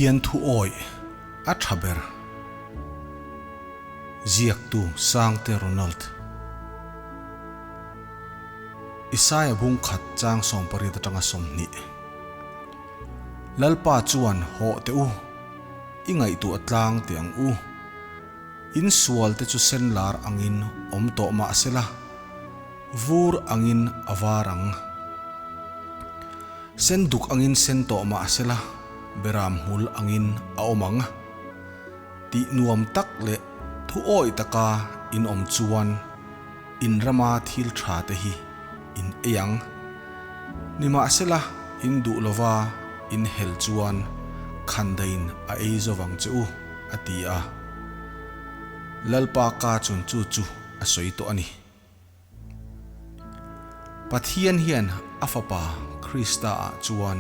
Pathian thu awih a tha ber. Ziaktu Sangte Ronald. Isaia bung khat chang 18 atanga 20. Lalpa chuan hawh teh u, i ngaihtuah tlang teh ang u. In sual te chu sen lar angin awm tawh mah sela, vur angin a var ang. Sen duk angin sen tawh mah sela, beram hmul angin a awm ang. Tih nuam tak leh thu awih taka in awm chuan in rama thil tha te hi in ei ang. Nimahsela in duh lova in hel chuan khandaiin a ei zovang che u, a ti a. Lalpa ka chun chu chu a sawi tawh a ni. Pathian hian a Fapa Krista-ah chuan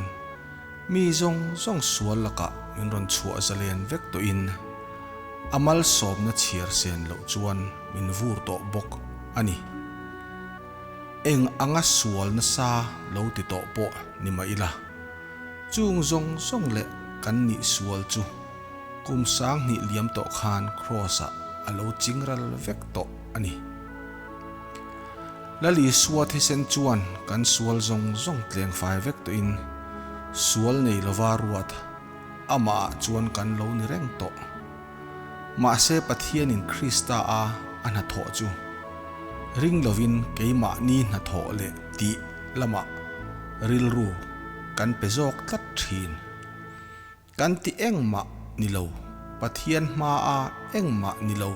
mi zawng zawng sual lakah min rawn chhuah zalen vek tawhin a malsawmna chhiar sen loh chuan min vur tawh bawk a ni. Eng anga sual nasa lo ti tawh pawh ni mah ila, chung zawng zawng leh kan nih sual chu kum 2000 liam tawh khan Kraws-ah a lo chingral vek tawh a ni. Lal Isua thisen chuan kan sual zawng zawng tleng fai vek tawhin sual nei lova ruat amahah chuan kan lo ni reng tawh. Mahse Pathianin Krista a a hnathawh chu ring lovin keimahni hnathawh leh tih lamah rilru kan pe zawk tlat thin. Kan ti engmah ni lo, Pathian hmaa engmah ni lo.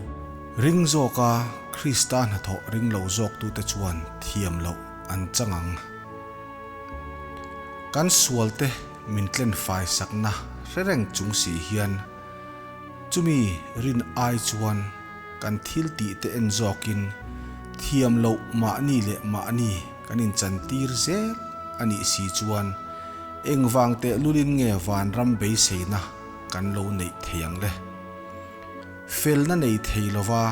Ring zawka Krista hnathawh ring lo zawktute chuan thiam loh an chang ang. Kan sualte min tlen fai sakna hre reng chung si hian chumi rin ai chuan kan thil tihte en zawkin thiam loh mahni leh mahni kan inchantir zel a nih si chuan Engvang teh lulin nge vanram beiseina kan lo neih thei ang le? Felna nei thei lova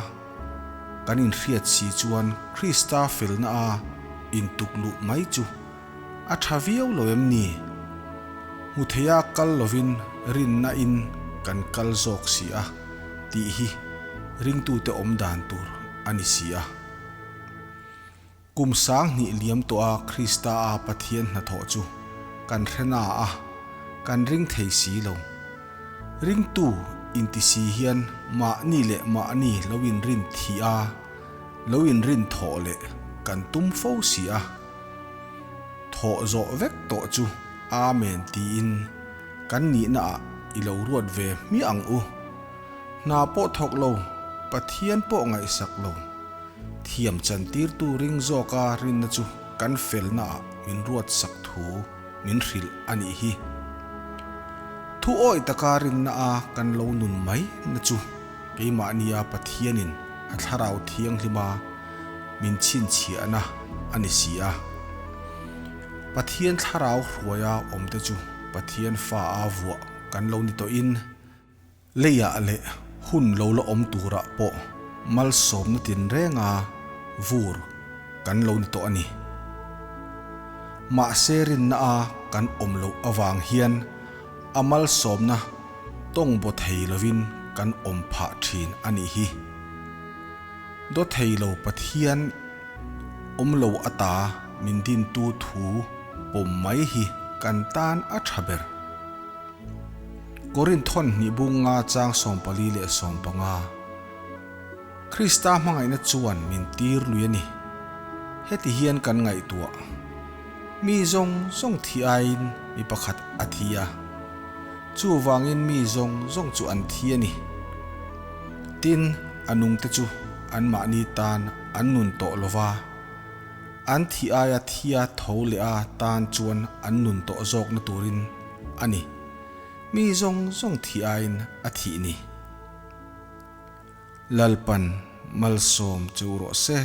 kan inhriat si chuan Krista felna a intuk luh mai chu a tha viau lo em ni? Hmu theia kal lovin rinna in kan kal zawk si a tih hi ringtute awm dan tur a ni si a. Kum 2000 liam tawh a Krista a Pathian hnathawh chu kan hre na a, kan ring thei si lo. Ringtu inti si hian mahni leh mahni lo inrin thih a, lo inrin thawh leh kan tum fo si a. Thawh zawh vek tawh chu Amen tiin kan nihna ah i lo ruat ve hmiah ang u. Hna pawh thawk lo, Pathian pawh ngaihsak lo. Thiam chantirtu ring zawka rinna chu kan felnaah min ruatsak thu min hrilh a nih hi. Thu awih taka rinna a kan lo nun mai na chu keimahnia Pathianin a thlarau thianghlima min chhinchhiahna a ni si a. Pathian thlarau hruaia awmte chu Pathian fa a vuah kan lo ni tawhin, Leiah leh hun lo la awm turah pawh malsawmna tinrenga vur kan lo ni tawh a ni. Mahse rinna a kan awm loh avang hian a malsawmna tawng baw thei lovin kan awm phah thin a nih hi. Daw thei lo Pathian awm lo ata min dintu thu pawm mai hi kan tan a tha ber. Korinth hawn hnih bunga chang 14 leh 15. Krista hmangaihna chuan min tir lui a ni. Heti hian kan ngaihtuah. Mi zawng zawng thi aiin mi pakhat a thi a. Chuvangin mi zawng zawng chu an thi a ni. Tin, a nungte chu anmahni tan an nun tawh lova, an thi aia thia tho leh a tan chuan an nun tawh zawkna turin a ni. Mi zawng zawng thi aiin a thih ni. Lalpan malsawm chu rawh se.